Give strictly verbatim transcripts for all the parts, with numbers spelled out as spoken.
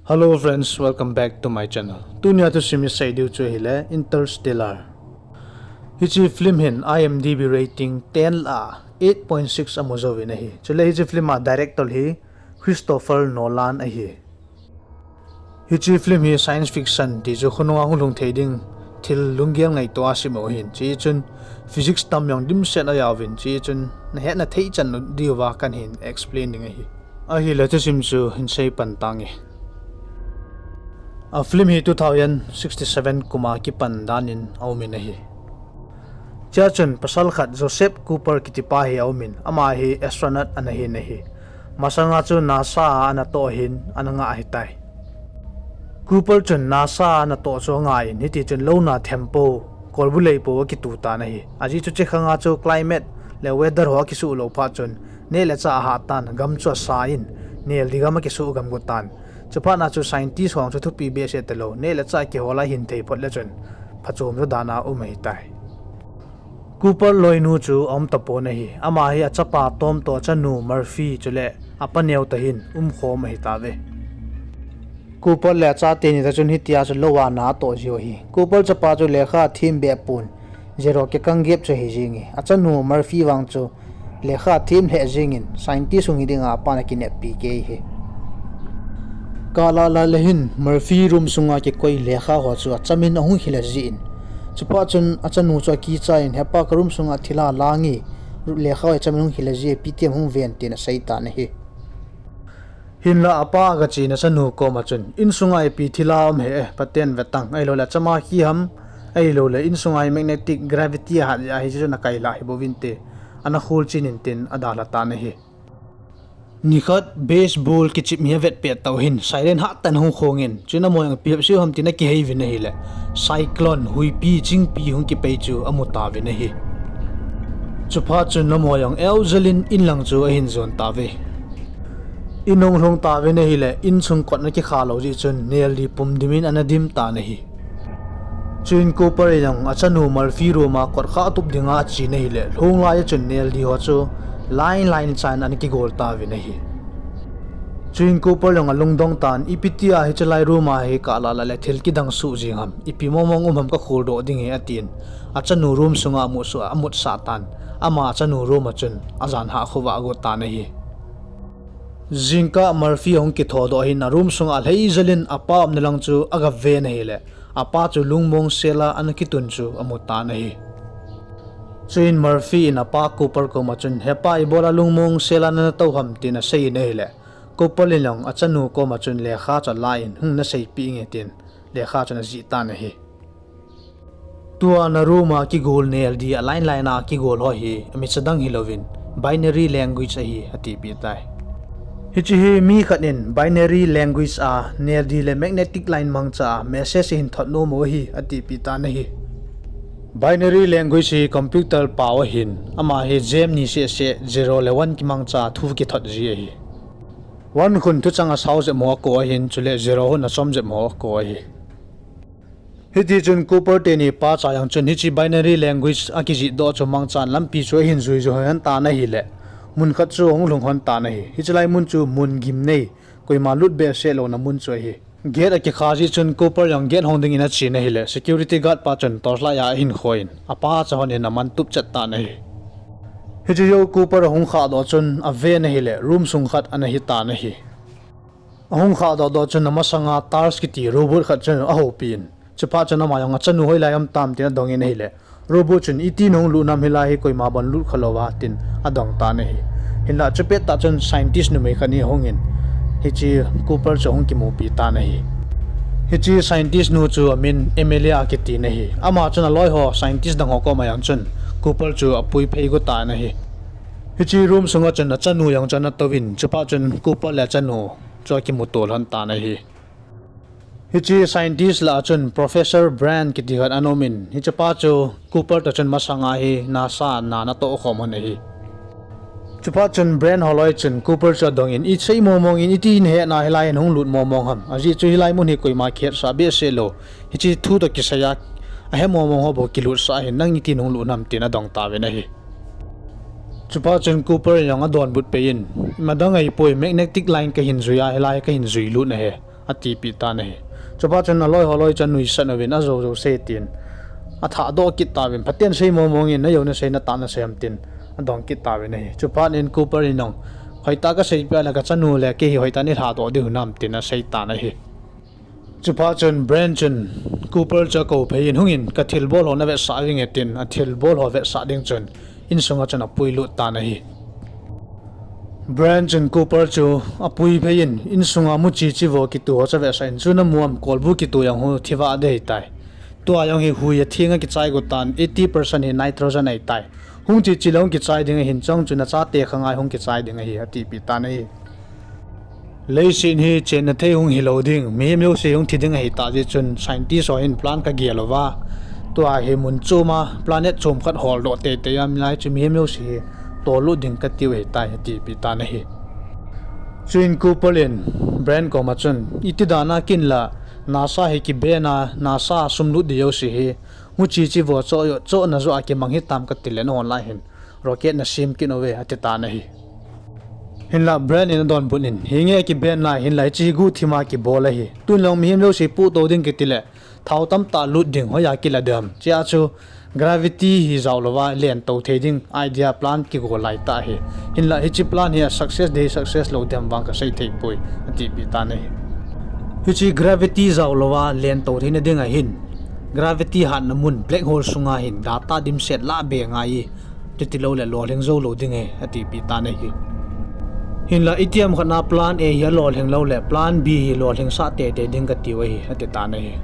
Hello friends, welcome back to my channel. Tunia thusim isei diu chu ahile Interstellar. Hiche film hin I M D B rating ten lah a eight point six amu jouvin ahi. Chule hiche film a director hi Christopher Nolan ahi. Hiche film hi science fiction ti chu khonunga hung lhung thei ding thil lunggel ngaito a sim u ahin. Chuin physics tam jong dimset a ajaovin, chuin nahet na thei chan diuva kahin explain ding ahi. Ahile thusim chu hin sei pan tange. A film hi two thousand sixty-seven kuma kipan danin aumin ahi. Chea chun pasal khat Joseph Cooper kitipa hi aumin, ama hi astronaut ana hin ahi. Masanga chu NASA a anatoh hin ana ngah ahitai. Cooper chun NASA a anatoh chu angah in, hitichun louna thempou, kolbu leipou akitu tan ahi. Ajeh chu chekhanga chu climate le weather ho akisuh lou phat chun, neh le chah ahah tan, gam chu asa in, neldi gam akisuh gam got tan. Chuphat na chu scientist ho chu thupi behseh talou, neh le chah kihol a hin thei phot le chun, phachom chu dan a um ahitai. Cooper loinu chu aum tapon ahi. Ama hi achapa Tom toh achanu Murphy chule apa neo toh hin umkhom ahitauve. Cooper le achateni toh chun hitia chu lou a na atoh jiu ahi. Cooper chapa chu lekha them behpon, zero kikang gep chu ahi jenge. Achanu Murphy vang chu lekha them lheh jengin, scientist hung hi dinga apan akineppi kei ahi. Kah lah lah le hin Murphy room sunga kikoi lekha ho chu achamin ahung khel jin, chuphat chun achanu chu akicha in, hepa, ka room sunga thilha lang e, lekha ho achamin hung khel ji e, ipi ti ham hung ven, tin asei tan ahi. Hinla apa agachin achanu koma chun, insunga ipi thilha um he, phaten vetang, ahiloule achama khi ham, ahiloule insunga hi magnetic gravity ahat jeh a hiche chu ana kailhah hi bouvinte, ana kholchen in, tin adalha tan ahi. Nikhat baseball kichep hi avet pet tauhin, siren hatah in ahung khongin, chuin amaho jong ipi hepseu ham tin akihei uvin ahile, cyclone, huipi, chingpi hung kipei chu amu tauvin ahi. Chuphat chun amaho jong eojel in inlang chu ahin jon tauve. In ahung lhung tauvin ahile, insung kot ana kikha lou jeh chun neldi pum dimin ana dim tan ahi. Chuin Cooper in jong achanu Murphy room a kot khah tup dinga achen ahile, lhung lai a chun neldi ho chu line line chan ana kigol tauvin ahi. Chuin Cooper jong alungdong tan, ipi tia hiche lai room a hi kah lah lah le thil kidang suh jeng ham, ipi mong mong um ham kakholdoh ding ahi, atin, achanu room sunga amutsah, amutsah tan. Ama achanu room a chun ajan hah khovah agot tan ahi. Jingkah Murphy ahung kithodoh ahin, a room sunga alhai jel in apa umna lang chu agaven ahile, apa chu lungmong sel a ana kitun chu amu tan ahi. Chuin Murphy in apa Cooper koma chun, hepa, ibola lungmong sel a nana tou ham, tin aseiyin ahile, Cooper in jong achanu koma chun lekha chu alan, hung naseipeh inge, tin lekha chu ana jih tan ahi. Tua na room a kigol neldi, a line line a kigol ho hi amicha dang hilouvin, binary language ahi, atipeh tai. Hiche hi mi khat in binary language a neldi le magnetic line mangcha a message ahin thot nom u ahi, atipeh tan ahi. Binary language hi computer pao ahin, ama hi gem ni seh seh, zero le one kimangcha a thu kithot ji ahi. One khun thuchang asao jep ho akou ahin, chule zero khun achom jep ho akou ahi. Hitichun Cooper teni pacha jong chun hiche binary language akijihdoh chu mangchan lampi chu ahin jui jui hon tan ahile, mun khat chu ahung lhung hon tan ahi. Hiche lai mun chu mun gimnei, koima lut behseh louna mun chu ahi. Gate akikha jeh chun Cooper jong gate hong dingin achen ahile, security guard pa chun torchlight a ahin khoi in, apa chu ahon in aman tup chet tan ahi. Hiche jou Cooper ahung khahdoh chun aven ahile, room sung khat ana hitan ahi. Ahung khahdoh doh chun amasanga TARS kiti robot khat chun ahoupi in, chuphat chun ama jong achanu hoilai um tam tin adongin ahile, robot chun, iti nahung lut nam, hilai hi koima bon lut kha louva, tin adong tan ahi. Hinla chupettah chun scientist numei khat ni ahungin, hiche Cooper chu ahung kimupi tan ahi. Hiche scientist nu chu amin Amelia akiti ahi. Ama chun aloiho scientist dang ho koma jong chun Cooper chu apuiphei got tan ahi. Hiche room sunga chun achanu jong chu ana touvin, chuphat chun Cooper le achanu chu akimuto lhon tan ahi. Hiche scientist lah a chun Professor Brand kiti khat ana umin, hichepa chu Cooper toh chun masanga hi NASA a na anatoh khom lhon ahi. Chuphat chun Brand holoi chun Cooper chu adongin, isei mong mong in, iti nahet na hilai hin hung lut mong mong ham, ajeh chu hilai mun hi koima kihetsah behseh lou, hiche thu toh kisai a ahe mong mong ho bou kilutsah ahin, nang iti nahung lut nam, tin adong tauvin ahi. Chuphat chun Cooper in jong adonbut pei in, imadang ahipoi, magnetic line kahin jui a hilai kahin jui lut ahi. atipeh tan ahi. Chuphat chun aloi ho loi chu anuisat uvin, ajou jou sei tin, athahdoh kit tauvin, phaten sei mong mong in, najou nasei natah nasei ham tin, adong kit tauvin ahi. Chuphat in Cooper in jong, hoitah kaseipeh a le kachanu le kei hi hoitah in ilhadoh diu hinam tin asei tan ahi. Chuphat chun Brent chun Cooper chu akou phei in, hungin kathilbol ho navetsah vinge tin, athilbol ho vetsah ding chun insunga chun apuilut tan ahi. Brent chun Cooper chu apui phei in, insunga muchi chivo kituh ho chu avetsah in, chu namu am, kolbu kituh jong hu thivah ding ahitai. Tua jong hi hui atheng a kichai got tan, eighty percent hi nitrogen ahitai. Hung che che le hung kichai ding ahin, chujong chu nachate khang a hung kichai ding ahi, atipeh tan ahi. Leiset hi chenna thei hung hilou ding, mihem jouse hung thi ding ahitah jeh chun scientist ho hin plan kagel uva, tua hi mun chom a planet chom khat holdoh teitei a, hilai chu mihem jouse hi tollut ding katiu ahitai, atipeh tan ahi. Chuin Cooper in Brent koma chun, iti dan a ken la NASA hi kiban a, NASA sum lut ding jouse hi muchi chivo choh, chohna joh a kimang hitam katile, nahon lai hin rocket nasem kit uve, ati tan ahi. Hinla Brent in adonbut in, hinge kiban lai, hinla hiche hi guhthim a kibol ahi. Tun jong mihem jouse pohtou ding kitile, thao tamtah lut ding, hoiya kila ding ham, chea chu gravity hi jao louva lentou thei ding idea plan kigo laitah ahi. Hinla hiche plan hi a success ding success lou ding ham vang kasei theipoi, atipeh tan ahi. Hiche gravity jao louva lentou theina ding ahin, gravity hatna mun black hole sunga hin data dimset lah be ngai e, chuti loule lolhing jou lou ding ahi, atipeh tan ahi. Hinla itiham khat a plan A hi alolhing loule plan B hi lolhingsah teitei ding katiu ahi, ati tan ahi.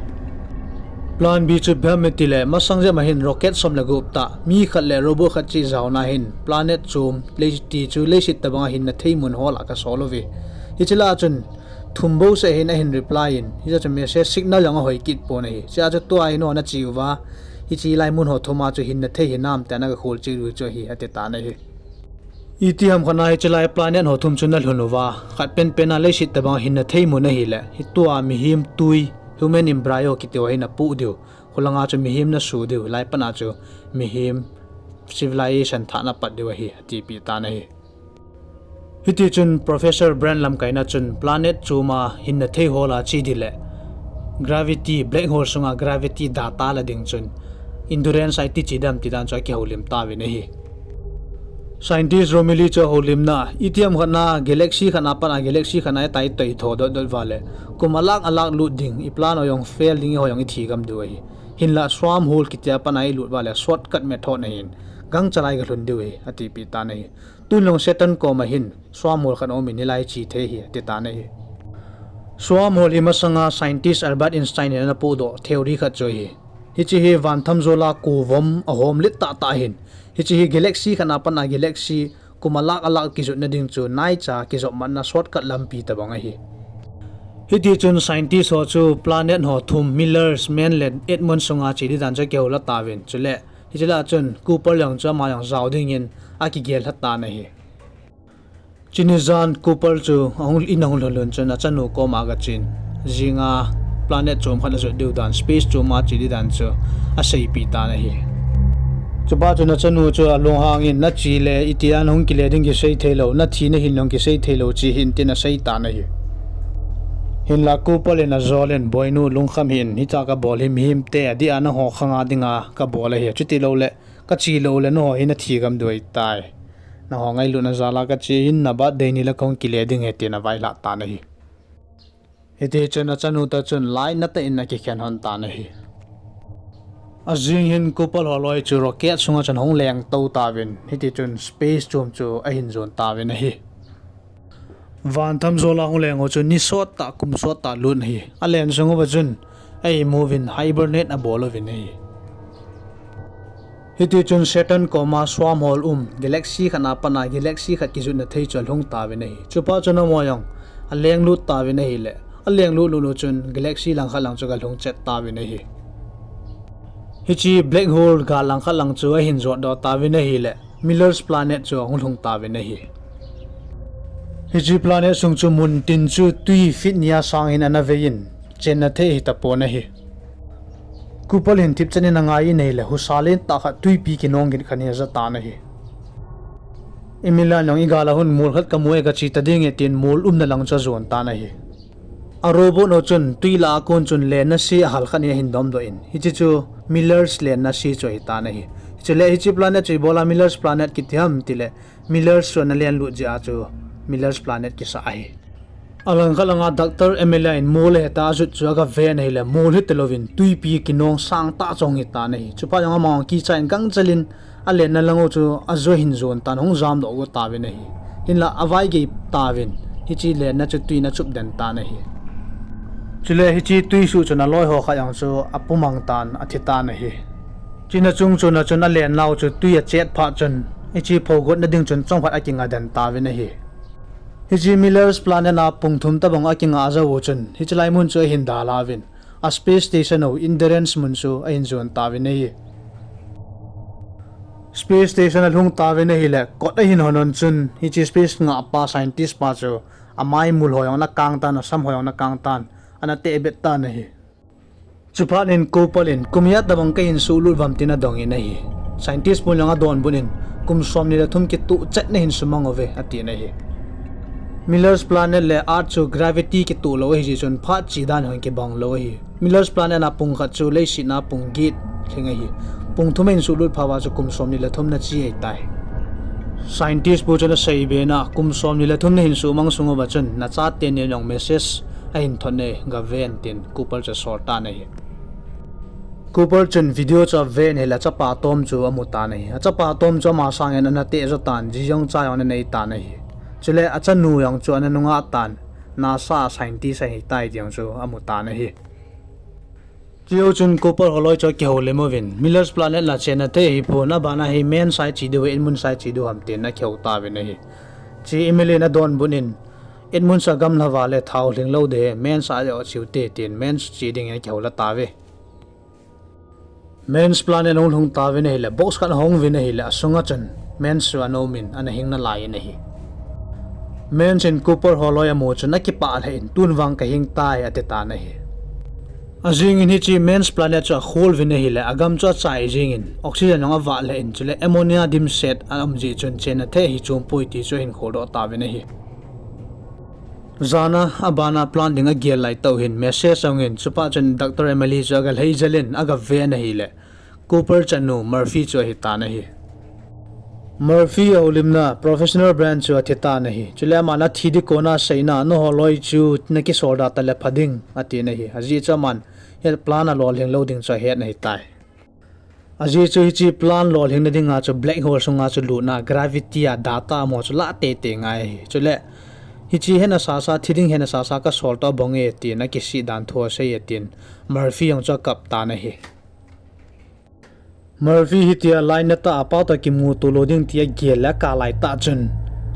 Plan B chu ipi ham itile, masang jep a hin rocket som le gup tah, mi khat le robot khat cheh jaona hin planet chom, lei, ti chu leiset tobang a hinna thei mun hol a kasol uve. Hiche lah a chun thum bouseh hin ahin reply in, hiche chu message signal jong ahoi kit pon ahi. Chea chu tua hi nahon nache uva, hiche lai mun ho thum a chu hinna thei hinam tia nagakhol cheh u chu ahi, ati tan ahi. Itiham khat a hiche lai planet ho thum chu nalhun uva, khat penpen a leiset tobang a hinna thei mun ahile, hitua mihem twi, human embryo kiti ho hi napoh diu, khulanga chu mihem nasu diu, hilai pat a chu mihem civilization thah napat diu ahi, atipeh tan ahi. Hitichun Professor Brent lamkaina chun planet chom a hinna thei hol a che ding le gravity, black hole sunga gravity data la ding chun endurance a iti che ding ham ti dan chu akihoulim tauvin ahi. Scientist Romilly chu ahoulimna, itiham khat a galaxy khat a pat a galaxy khat a itah itoi tho dot dot uva le, kum alakh alakh lut ding, iplan ho jong fail ding, eiho jong ithi gam diu ahi. Hinla swarm hole kiti a pat a ilut uva le shortcut method ahin, gangchal a igalhun diu ahi, atipeh tan ahi. Tun jong Saturn koma hin swarm hole khat aumin, hilai che thei ahi, ati tan ahi. Swarm hole hi masanga scientist Albert Einstein in anapohdoh theory khat chu ahi. Hiche hi vantham jol a kovom ahom let tahtah ahin, hiche hi galaxy khat a pat a galaxy kum alakh alakh kijotna ding chu naicha kijopmatna shortcut lampi tobang ahi. Hitichun scientist ho chu planet ho thum Miller's, Mann le Edmond sunga che ding dan chu akihoulim tauvin, chule hiche lah a chun Cooper jong chu ama jong jao dingin akigel lha tan ahi. Chuni jan Cooper chu ahung, in ahung lhun lhun chun achanu koma agachen, jinga planet chom khat ajot diu dan, space chom a che ding dan chu aseipeh tan ahi. Chuphat chun achanu chu alunghangin, nache le itia nahung kile ding kisei theilou, nathi nahin jong kisei theilou che hih in tin asei tan ahi. Hinla Cooper in ajol in, boinu lungkham hih in, hitia kabol hi mihemte adih a nangho khanga dinga kabol ahi, chuti loule kache loule nangho hi nathi gam diu ahitai. Nangho ngailutna jal a kache hin, na birthday ni le kahung kile ding ahi tin availhah tan ahi. Hitichun achanu toh chun lainat tah in akikhen lhon tan ahi. Ajing hin Cooper holoi chu rocket sunga chun ahung lengtou tauvin, hitichun space chom chu ahin jon tauvin ahi. Vantham jol a hung leng u chu ni sottah, kum sottah lut ahi. Alen sung uva chun a-imu uvin hibernate abol uvin ahi. Hitichun Saturn koma swarm hole um, galaxy khat a pat a galaxy khat kijotna thei chu alhung tauvin ahi. Chuphat chun amaho jong alenglut tauvin ahile, alenglut lut u chun galaxy langkhat lang chu agalhung chet tauvin ahi. Hiche black hole gal langkhat lang chu ahin jotdoh tauvin ahile, Miller's planet chu ahung lhung tauvin ahi. Hiche planet sung chu muntin chu twi feet ni a sang hin ana vei in, chenna thei ahitapon ahi. Cooper hin thipchan in angai in ahile, husa lentah khat twipi kinong gin khat hi aja tan ahi. Emilan jong igal a hung mol khat kamu e, kache ta ding e tin mol umna lang chu ajon tan ahi. A robot ho chun tui lah a kon chun lenna se ahal khat hi ahin domdoh in, hiche chu Miller's lenna se chu ahitan ahi. Chule hiche planet chu ibola Miller's planet kiti ham tile, Miller's chu ana lenlut jeh a chu Miller's planet kisah ahi. Alangkhat langa Doctor Amelia in mol ahita ajut chu agaven ahile, mol hita louvin tuipi kinong sangtah chu ahung hitan ahi. Chuphat jong amahon kicha in gangchel in alenna lang u chu ajo ahin jon tan, hung jamdoh go tauvin ahi. Hinla avaigei tauvin, hiche lenna chu tui in achup den tan ahi. Chule hiche tui suh chun aloiho khat jong chu apumang tan, athitan ahi. Chuna chung chuna chun alennau chu tui achet phat chun, hiche phogotna ding chun chomkhat akinga den tauvin ahi. Hiche Miller's planet a pung thum tobang akingah jou u chun, hiche lai mun chu ahin dalhauvin, a space station u Endurance mun chu ahin jon tauvin ahi. Space station alhung tauvin ahile, kot ahin hon hon chun, hiche space ngahpa scientist pa chu, amai mul ho jong ana kang tan, asam ho jong ana kang tan, ana tehbet tan ahi. Chuphat in Cooper in, kum ijat tobang kahin suhlut uvem tin adongin ahi. Scientist pun jong adonbut in, kum somni le thum kitoh chet nahin sumang uve, atin ahi. Miller's planet le Earth chu gravity kitoh lou ahijeh chun phat che dan hon kibang lou ahi. Miller's planet a pung khat chu leiset a pung get lhing ahi. Pung thum ahin suhlut phat uva chu kum somni le thum nache ahitai. Scientist pu chun aseibe na, kum somni le thum nahin suhmang sung uva chun, nachate nin jong message ahin thot e, gaven tin Cooper chu asol tan ahi. Cooper chun video chu aven ahile achapa tom chu amu tan ahi. Achapa tom chu ama sangin ana teh jo tan, ji jong cha jong ana nei tan ahi. Chule achanu jong chu ana nungah tan, NASA scientist ahitai ti jong chu amu tan ahi. Chujou chun Cooper holoi chu akihoulim uvin, Miller's planet la chenna thei ahipon, abana hi Mans a che diu ham, Edmund a che diu ham tin akihou tauvin ahi. Chu Emily in adonbut in, Edmund a gamla uva le thao lhing lou ding, Mans a joh cheu te tin Mans che dingin akihoulim tauve. Mans planet ahung lhung tauvin ahile, box khat ahong uvin ahile, asunga chun Mans chu ana um in, ana hing nalai in ahi. Mans in Cooper holoi amu chun akipah lheh in, tun vang kahing tai, ati tan ahi. Ajing in hiche Mans planet chu akhol uvin ahile, agam chu achai jing in, oxygen jong avah lheh in, chule ammonia dimset aum jeh chun chenna thei ahi chom poi ti chu ahin kholdoh tauvin ahi. Jan a abana plant ding agel lai tah u hin message ahung in, chuphat chun Doctor Emily chu agalhai jel in agaven ahile, Cooper chanu Murphy chu ahitan ahi. Murphy ahoulimna professional brand chu athitan ahi. Chule aman athi ding kona aseina, naholoi chu nakisol da tale pha ding, atin ahi. Ajeh chu aman hi plant alolhing lou ding chu ahet ahitai. Ajeh chu hiche plant lolhingna dinga chu black hole sunga chu lutna gravity a data amaho chu lah teitei ngai ahi. Chule hiche hena sasa, thi ding hena sasa kasol toh abong e tin akisih dan thu asei e tin Murphy jong chu akap tan ahi. Murphy hitia lainatah a apa toh kimuto lou ding ti agel le akap laitah chun,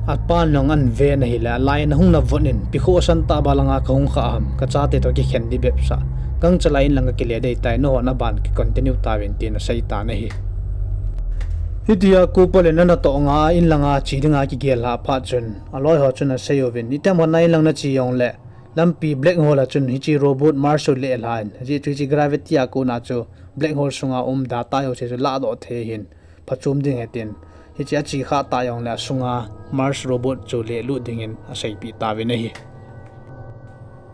apan jong aven ahile, alai in ahung navot in, pikhoh santah ba langa kahung khah ham, kachate toh kikhen ding bepsah, gangchel a in lang kakile ding ahitai, nahon aban kicontinue tauvin tin asei tan ahi. Hitia Cooper in anatoh nga in langa che dinga kigel lhah phat chun, aloiho chun asei uvin, itiham hon a in lang nache jongle, lampi black hole a chun hiche robot Mars chu lelhan, ajeh chu hiche gravity a kona chu black hole sunga um data jouse chu lahdoh thei ahin, phachom ding ahi tin, hiche ache khah tah jongle asunga Mars robot chu lelut dingin aseipeh tauvin ahi.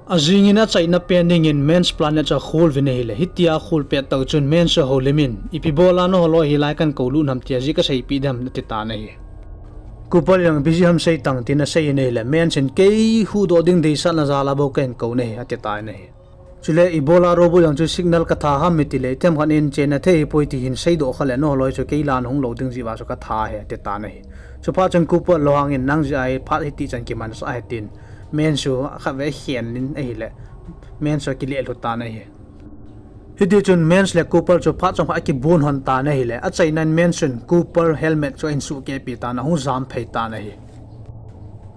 Ajing in achaina pen dingin Mans planet chu akhol uvin ahile, hitia akhol pet tah u chun Mans chu ahoulim in, ipi bola naholoi hilai kahin koulut ham tia jeh kaseipeh ding ham, ati tan ahi. Cooper in jong ipi jeh ham sei tan tin asei in ahile, Mans in kei huhdoh ding deisahna jal a bou kahin kou nahi, ati tan ahi. Chule ibola robot jong chu signal katha ham itile, itiham khat in chenna thei ahipoi ti hin seidoh khah le, naholoi chu kei lah a nahung lou ding jeh uva chu katha ahi, ati tan ahi. Chuphat chun Cooper lunghang in nang jeh a hi phat hitichan kimansah ahi tin, Mans chu khatvei akhen in ahile, Mans chu akilelhu tan ahi. Hitichun Mans le Cooper chu phat chomkhat akibon lhon tan ahile, achainan Mans chun Cooper helmet chu ahin suhkehpeh tan, ahung jamphei tan ahi.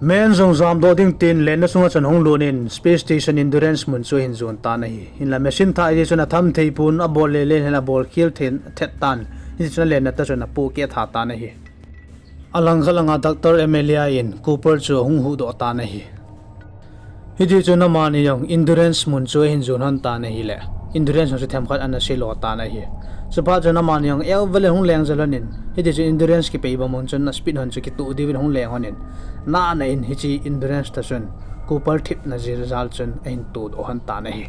Mans jong jamdoh ding tin lenna sunga chun ahung lut in space station Endurance mun chu ahin jon tan ahi. Hinla machine thah hijeh chun atham thei pon, abol lele in abol khel thei thet tan. Hitichun alenna tah chun apohkeh tha tan ahi. Alangkhat langa Doctor Amelia in Cooper chu ahung huhdoh tan ahi. Hitichun amani jong Endurance mun chu ahin jon lhon tan ahile, Endurance mun chu themkhat ana silo tan ahi. Chuphat chun amani jong eovel in hung leng jel lhonin, hiti chun Endurance kipei bang mun chun a speed hon chu kituh diuvin hung leng lhonin, nana in hiche Endurance toh chun Cooper thipna jeh jal chun ahin tudoh lhon tan ahi.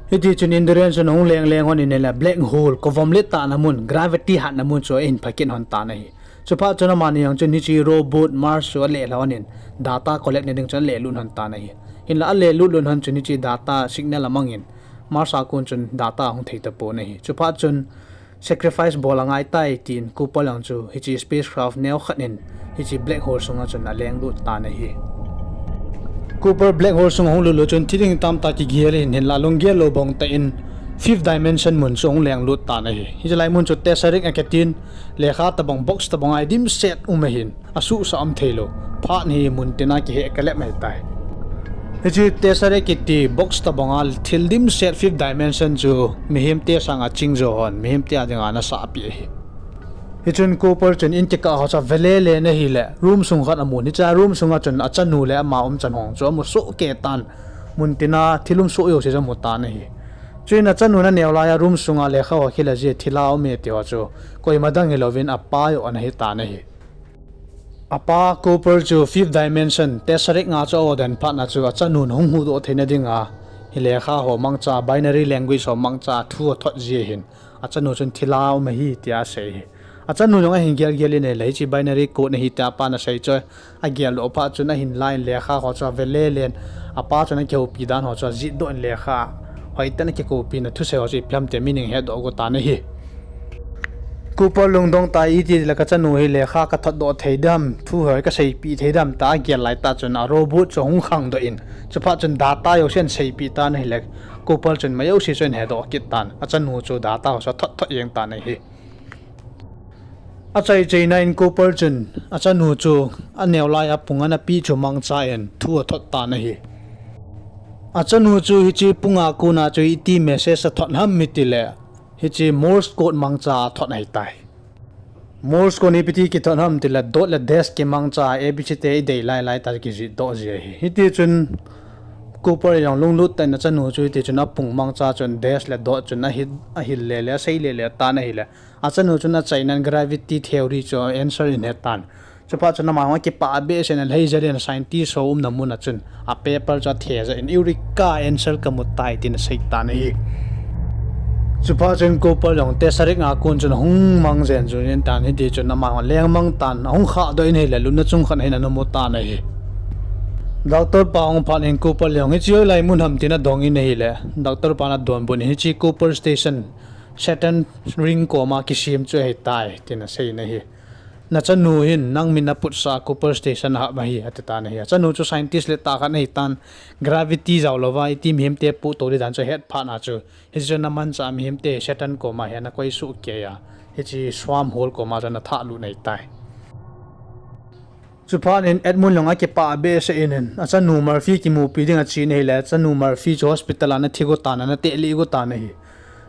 Hiti chun Endurance chun hung leng leng lhonin ahile Black Hole, kovom le tahna mun, gravity hatna mun chu ahin phakit lhon tan ahi. Chuphat chun amani jong chun hiche robot Mars chu alelha lhonin, data collect na ding chun alelut lhon tan ahi. Hinla alelut lut lhon chun hiche data signal amangin, Mars a kon chun data ahung thei tapon ahi. Chuphat chun sacrifice bol angai tai tin Cooper jong chu hiche spacecraft neo khat in hiche Black Hole sunga chun alenglut tan ahi. Cooper Black Hole sunga hung lutlut chun thi ding tamtah kigel in, hinla lunggel lou bang tah in fifth dimension mun chu hung lenglut tan ahi. Hiche lai mun chu Tesseract akitin, lekha tobang, box tobang a dimset um ahin, asuhsah um theilou. Phat hi mun tina kiheh kalep ahitai. Hiche Tesseract kiti box tobanga thil dimset fifth dimension chu mihemte sanga ching jo hon, mihemte a dinga nasahpi ahi. Hichun Cooper chun in kikah ho chu avelele in ahile, room sung khat amun. Hiche room sunga chun achanu le ama umchan ho chu amu sohkei tan, mun tina thil um soh jouse chu amu tan ahi. Chuin achanun aneo laiya room sunga lekha ho akhel jeh a thil a um e ti ho chu koima dang hilouvin apa joh ana hitan ahi. Apa Cooper chu fifth dimension Tesseract nga chu a-order phatna chu achanun hung huhdoh theina dinga, hi lekha ho mangcha, binary language ho mangcha thu athot jeh hin, achanu chun thil a um ahi tia asei ahi. Achanu jong ahin gelgel in ahile, hiche binary code ahi tia apan asei chu ageldoh phat chun ahin lan lekha ho chu avelelen, apa chun akihoupi dan ho chu ajihdoh in lekha hoitah in akikoupina thusei ho chu ipi ham ti meaning ahetdoh got tan ahi. Cooper lungdong tai, itile kachanu hi lekha kathotdoh thei dem, thu ho kaseipeh thei dem tia agel laitah chun a robot chu ahung khangdoh in, chuphat chun data jouse ahin seipeh tan ahile, Cooper chun amajouse chu ahin hedoh kit tan, achanu chu data ho chu athot thot jeng tan ahi. Achai chaina in Cooper chun achanu chu aneo laiya pung ana peh chu mangchan thu athot tan ahi. Achanu chu hiche punga kona chu iti message athot ham itile, hiche Morse code mangcha athot ahitai. Morse code hi ipi ti kithot ham itile dot le dash kimangcha, A B C te idei lailai tah kijihdoh ji ahi. Hitichun Cooper jong lunglut tah in achanu chu hitichun apung mangcha chun dash le dot chun ahil, ahil lele, asei lele tan ahile, achanu chun achaina in gravity theory chu answer ahin hetan. Chuphat chun ama jong akipah behseh in alhai jel in scientist ho umna muna chun a paper chu athejah in Eureka, answer kamu tai tin asei tan ahi. Chuphat chun Cooper jong Tesseract nga kon chun ahung mang jen jun tan, hitichun ama jong aleng mang tan, ahung khahdoh in ahile lupna chung khat ahin ana mu tan ahi. Doctor pa ahung phat in Cooper jong hiche hoilai mun ham tin adong in ahile, doctor pan adonbut in hiche Cooper Station, Saturn ring koma kisem chu ahitai tin asei in ahi. Nachanu hin nang min aputsah a Cooper Station ahap ahi, ati tan ahi. Achanu chu scientist letah khat ahitan, gravity jao louva iti mihemte pohtou ding dan chu ahet phatna chu, hiche chu amanchah a mihemte Saturn koma hi ana koisuh keiya, hiche Swarm Hole koma chu ana thahlut ahitai. Chuphat in Edmund jong akipah behseh in, achanu Murphy kimupi ding achen ahile, achanu Murphy chu hospital a ana thi got tan, ana tehlih got tan ahi.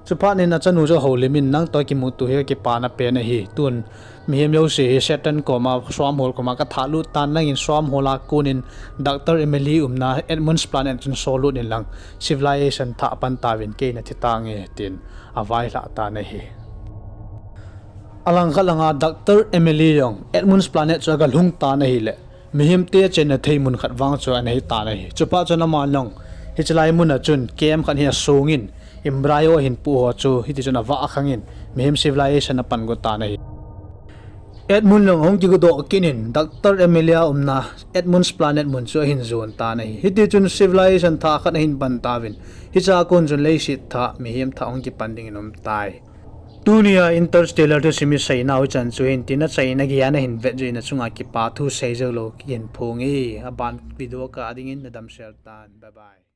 Chuphat in achanu chu ahoulim in, nangtoh kimuto hi kakipana pen ahi. Tun mihem jouse hi Saturn koma, Swarm Hole koma kathahlut tan, nangin Swarm Hole a konin Doctor Emily umna Edmund's Planet chun sollut inlang, civilization thah pan tauvin, kei nathi tange tin availhah tan ahi. Alangkhat langa Doctor Emily jong Edmund's Planet chu agalhung tan ahile, mihemte achenna thei mun khat vang chu ana hitan ahi. Chuphat chun aman jong hiche lai muna chun camp khat hi asongin, embryo ahin poh ho chu hitichun avah khangin, mihem civilization apan got tan ahi. Edmund jong ahung kigodoh kit in Doctor Emily a umna Edmund's Planet mun chu ahin jon tan ahi. Hitichun civilization thah khat ahin pan tauvin, hichea kon chun leiset thah, mihem thah ahung kipan dingin aumtai. Tunia Interstellar thusim iseinau hichan chu hin tin, achaina geiya nahin vet jeh in nachunga kipa thu seijou lou kahin phonge. Aban video kah dingin nadamsel tan. Bye bye.